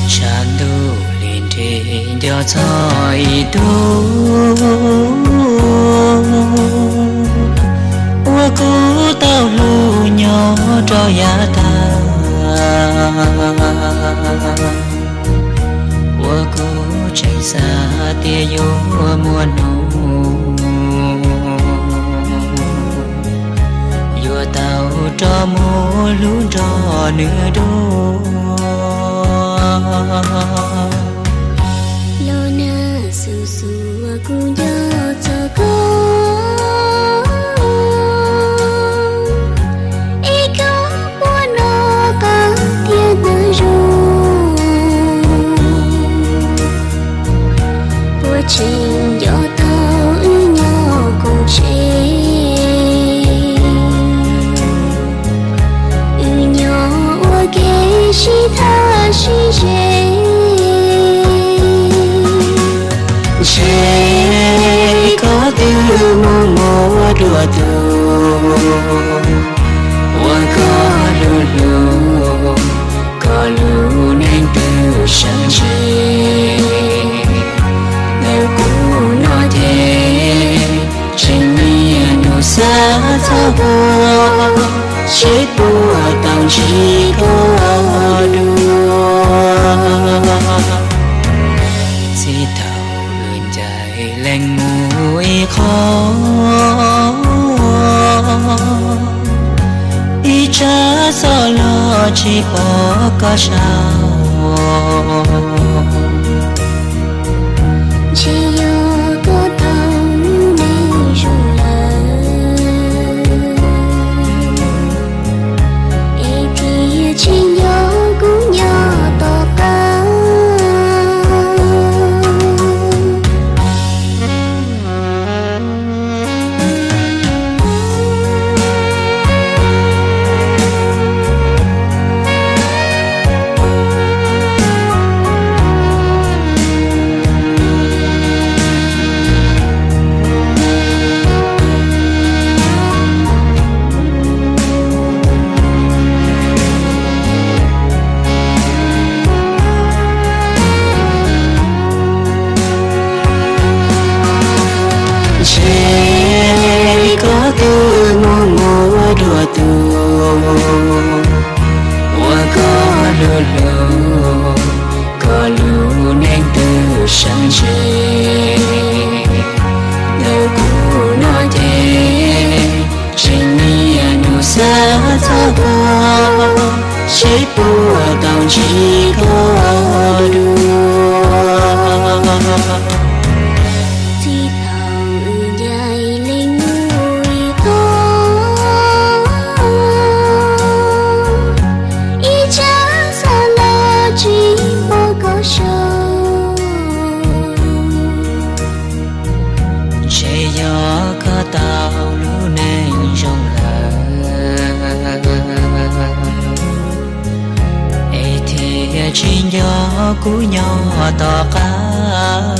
Tshav ntuj li nrig nco txog ib tug uas kuv tau hlub nyob rau yav tag, uas kuv tseem xav tias yuav muaj hnub yuav tau rov mus hlub nrog nws dua. Los nag xum xum kuv nco txog koj, ib koj puas hnov qab thiab hnov zoo, puas tseem nco tau wb nyob koom tsev, wb nyob ua ke sib tham sib ze. Ntshe koj twb mus muaj dua tus uas koj hlub hlub, koj lub neej twb sawv ntshe. Ntawm kuv no ces tseem niaj hnub xav txog koj, seb puas tau ntsib koj dua. Txij thaum wb ncaim leej mus ib qho, ib tsab xov los tsis pom koj sau. Ntshe yog koj tau lub neej zoo lawm, es thiaj tsis nco kuv nyob tom qab. Ntshe koj twb mus muaj dua tus uas koj hlub hlub, koj lub neej twb sawv ntshe. Ntawm kuv no ces tseem niaj hnub xav txog koj, seb puas tau ntsib koj dua. Txij thaum wb ncaim leej mus ib qho, ib tsab xov los tsis pom koj sau. Ntshe yog koj tau lub neej zoo lawm, es thiaj tsis nco kuv nyob tom qab.